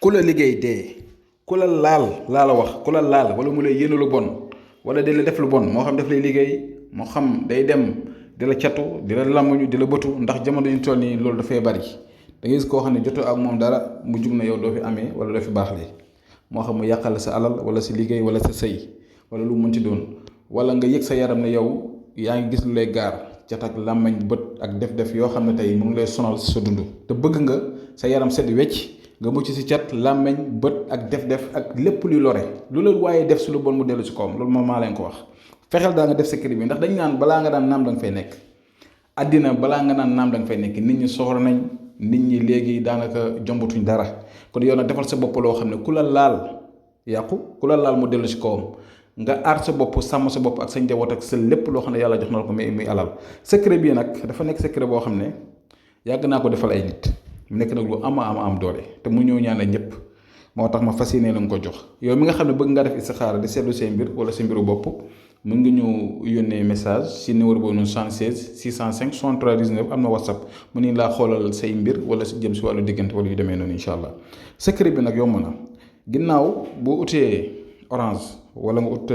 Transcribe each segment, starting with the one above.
ku la liggéey dee ku la laal laa la wax ku la laal wala mu lay yéene lu bon wala di la def lu bon moo xam daf lay liggéey moo xam day dem di la catu di la làmmuñu di la bëtu ndax jamono yu ñu toll nii loolu dafay bari da ngay gis koo xam ne jotoo ak moom dara mu jug na yow doo fi amee wala doo fi baax lee moo xam mu yàqal sa alal wala sa liggéey wala sa sëy wala lu mën ci doon wala nga yëg sa yaram ne yow yaa ngi gis lu lay gaar cat ak làmmañ bët ak def-def yoo xam ne tey mu ngi lay sonal sa dund te bëgg nga sa yaram set wecc nga mucc si cat làmmeñ bët ak def-def ak lépp luy lore lu la waaye def si lu bon mu dellu si kawam loolu moom maa leen ko wax fexeel daa nga def secret bi ndax dañ naan balaa nga daan naam da nga fay nekk àddina balaa nga naan naam da nga fay nekk nit ñi soxor nañ nit ñi léegi daanaka jombatuñ dara kon yow nag defal sa bopp loo xam ne ku la laal yàqu ku la laal mu dellu si kawam nga aar sa bopp sàmm sa bopp ak sa njaboot ak sa lépp loo xam ne yàlla jox na la ko muy alal secret bi nag dafa nekk secret boo xam ne yàgg naa ko defal ay nit mu nekk nag lu am doole te mu ñëw ñaanal ñëpp moo tax ma fas yéene la nga ko jox yow mi nga xam ne bëgg nga def istixaara di seetlu say mbir wala sa mbiru bopp mën nga ñu yónnee message si numéro boobu noonu 76 605 63 19 am na whatsapp mu ni laa xoolal say mbir wala si jëm si wàllu diggante wala yu demee noonu incha allah secret bi nag yomb na ginnaaw boo utee orange wala nga ut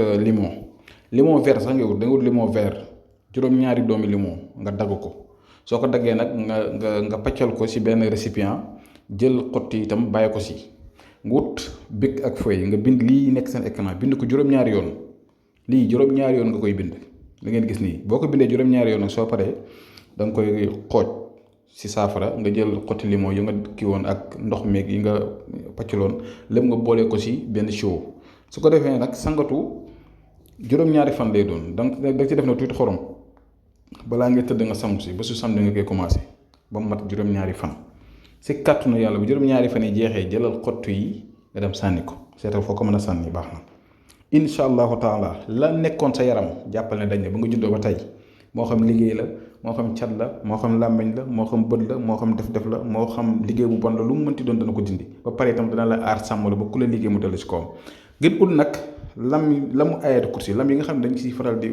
limon vert sax nga ut da nga ut limon vert juróom-ñaari doomi limon nga dagg ko soo ko daggee nag nga paccal ko si benn récipient jël xotti itam bàyyi ko si nga wut bic ak feuille nga bind lii nekk seen écran bind ko juróom-ñaari yoon lii juróom-ñaari yoon nga koy bind da ngeen gis nii boo ko bindee juróom-ñaari yoon nag soo paree da nga koy xooj si saafara nga jël xotti limon yi nga kii woon ak ndox meeg yi nga paccaloon lépp nga boolee ko si benn siwo su ko defee nag sangatu juróom-ñaari fan lay doon donc da ci def na tuuti xorom balaa ngay tëdd nga sangu si ba su samedi nga koy commencé ba mu mat juróom-ñaari fan si kàttanu yàlla bu juróom-ñaari fan yi jeexee jëlal xottu yi nga dem sànni ko seetal foo ko mën a sànni baax na incha allahu taala la nekkoon sa yaram jàppal ne dañ ne ba nga juddoo ba tey moo xam liggéey la moo xam cat la moo xam làmmiñ la moo xam bët la moo xam def-def la moo xam liggéey bu bon la lu mu mënti doon dana ko dindi ba pare itam dana la aar sàmm la ba ku la liggéey mu dellu si kawam ngir ut nag lamu ayatul kursi lam yi nga xam ne dañ ciy faral di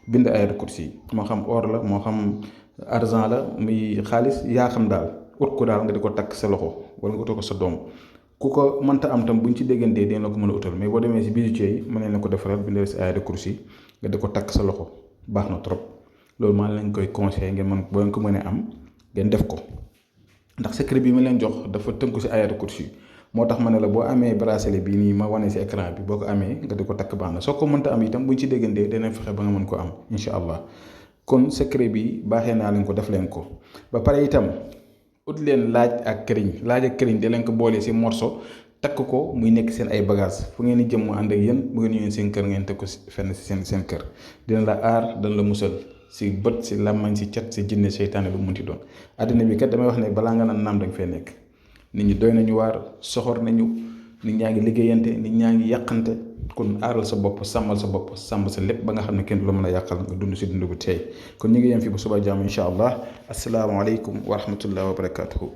bind ayatul kursi moo xam or la moo xam argent la muy xaalis yaa xam daal ut ko daal nga di ko takk sa loxo wala nga utal ko sa doom ku ko mënta am tam buñ ci déggantee dina la ko mën a utal mais boo demee si bijoutier yi mën nañ la ko defaral bindal si ayatul kursi nga di ko takk sa loxo baax na trop loolu maa lañ koy conseillé ngeen mën boo ko mënee am ngeen def ko ndax secret bi ma leen jox dafa tënku si ayatul kursi moo tax ma ne la boo amee bracelet bii nii ma wane si écran bi boo ko amee nga di ko takk baax na soo ko mënta am itam buñ ci déggantee danañ fexe ba nga mën ko am incha allah kon secret bi baaxee naa leen ko def leen ko ba pare itam ut leen laaj ak këriñ da leen ko boolee si morceau takk ko muy nekk seen ay bagage fu ngeen di jëm mu ànd ak yéen bu ngeen ñëwee seen kër ngeen teg ko fenn si seen kër dina la aar dana la musal si bët si làmmañ si cat si jinne seytaane lu munti doon àddina bi kat damay wax ne balaa nga naan naam da nga fay nekk nit ñi doy nañu waar soxor nañu nit ñaa ngi liggéeyante nit ñaa ngi yàqante kon aaral sa bopp sàmmal sa bopp sàmm sa lépp ba nga xam ne kenn du la mën a yàqal nga dund si dund bu teey kon ñu ngi yem fi ba suba jàmm incha allah asalaamaaleykum wa rahmatullah wa barakatuhu